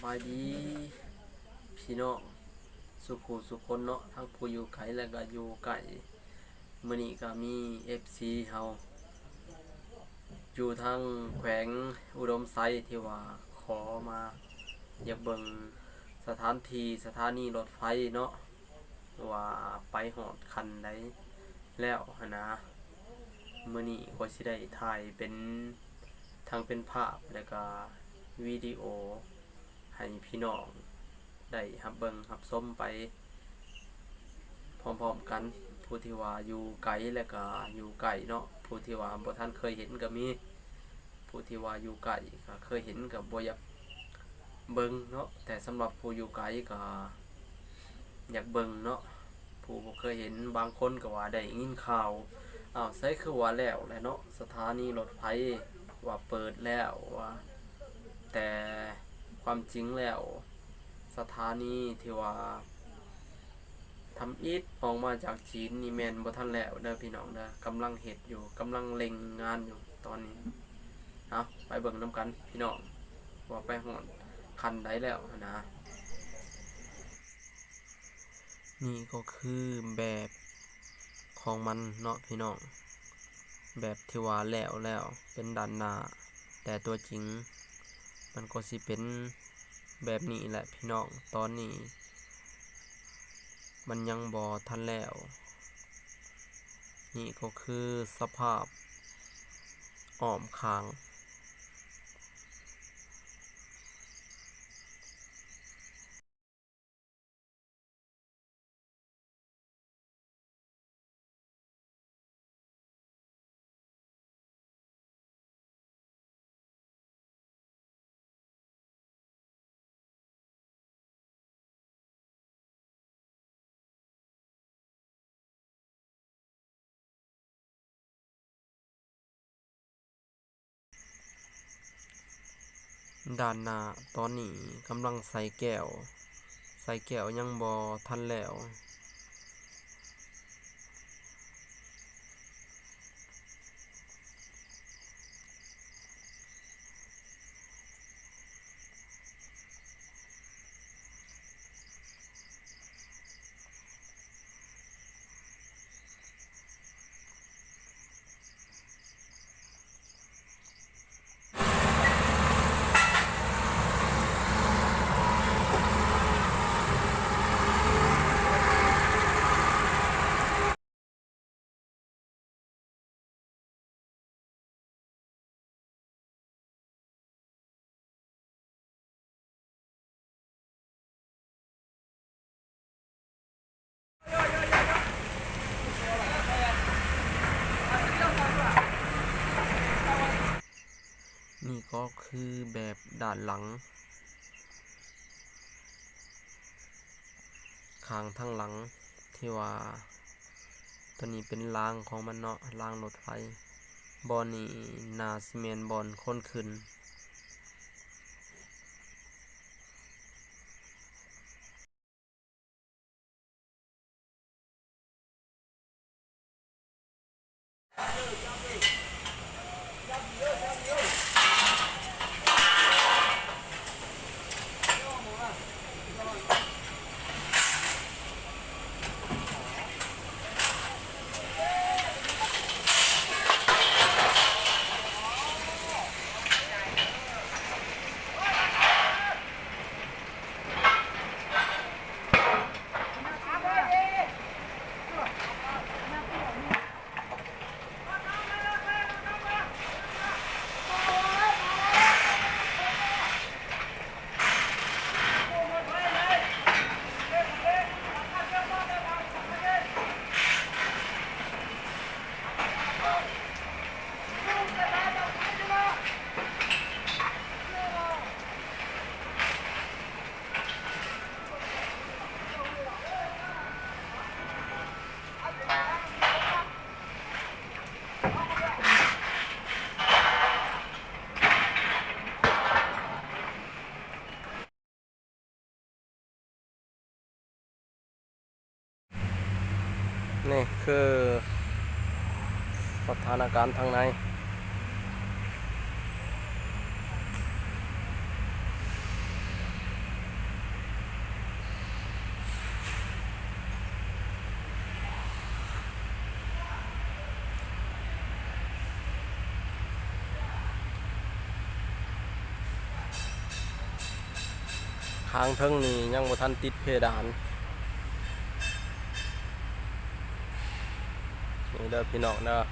ສະບາຍດີພີ່ນ້ອງສູ່ຜູ້ສູ່ຄົນເນາະ ທັງຜູ້ຢູ່ໄກ ແລະກະຢູ່ໃກ້. ມື້ນີ້ກະມີເອັຟຊີເຮົາຢູ່ທາງແຂວງອຸດົມໄຊ ທີ່ວ່າຂໍມາຢາກເບິ່ງສະຖານທີ່ ສະຖານີລົດໄຟເນາະ ວ່າໄປຮອດຂັ້ນໃດແລ້ວຫັ້ນນະ. ມື້ນີ້ຂ້ອຍຊິໄດ້ຖ່າຍເປັນ ທັງເປັນພາບ ແລະກະວິດີໂອ ໃຫ້ພີ່ນ້ອງໄດ້ຮັບເບິ່ງຮັບຊົມໄປພ້ອມໆກັນ. ຜູ້ທີ່ວ່າຢູ່ໄກ ແລະກະຢູ່ໃກ້ເນາະ ຜູ້ທີ່ວ່າບໍ່ທັນເຄີຍເຫັນກະມີ ຜູ້ທີ່ວ່າຢູ່ໃກ້ກະເຄີຍເຫັນກະບໍ່ຢາກເບິ່ງເນາະ ແຕ່ສຳລັບຜູ້ຢູ່ໄກກະຢາກເບິ່ງເນາະ. ຜູ້ບໍ່ເຄີຍເຫັນ ບາງຄົນກໍວ່າໄດ້ຍິນຂ່າວ ອ້າວ ໃສຄືວ່າແລ້ວແຫຼະເນາະ ສະຖານີລົດໄຟວ່າເປີດແລ້ວວ່າ ແຕ່ຄວາມຈິງແລ້ວ ສະຖານີທີ່ວ່າທຳອິດອອກມາຈາກຈີນນີ້ແມ່ນບໍ່ທັນແລ້ວເດີພີ່ນ້ອງເດີ ກຳລັງເຮັດຢູ່ ກຳລັງເລັ່ງງານຢູ່ຕອນນີ້. ເອົາ ໄປເບິ່ງນຳກັນພີ່ນ້ອງ ວ່າໄປຮອດຂັ້ນໃດແລ້ວຫັ້ນນະ. ນີ້ກໍຄືແບບຂອງມັນເນາະພີ່ນ້ອງ ແບບທີ່ວ່າແລ້ວແລ້ວເປັນດ້ານໜ້າ ແຕ່ຕົວຈິງມັນກໍຊິເປັນແບບນີ້ແຫຼະພີ່ນ້ອງ. ຕອນນີ້ມັນຍັງບໍ່ທັນແລ້ວ. ນີ້ກໍຄືສະພາບອ້ອມຂ້າງ. ດ້ານໜ້າຕອນນີ້ກຳລັງໃສ່ແກ້ວ ໃສ່ແກ້ວຍັງບໍ່ທັນແລ້ວ. ນີ້ກໍຄືແບບດ້ານຫຼັງ ຂ້າງທາງຫຼັງ ທີ່ວ່າ ຕົວນີ້ເປັນລາງຂອງມັນເນາະ ລາງລົດໄຟ. ບ່ອນນີ້ໜ້າຊິແມ່ນບ່ອນຄົນຂຶ້ນ. ນີ້ຄືສະຖານະການທາງໃນ. ທາງເທິງນີ້ຍັງບໍ່ທັນຕິດເພດານ ນີ້ເດີພີ່ນ້ອງເດີ.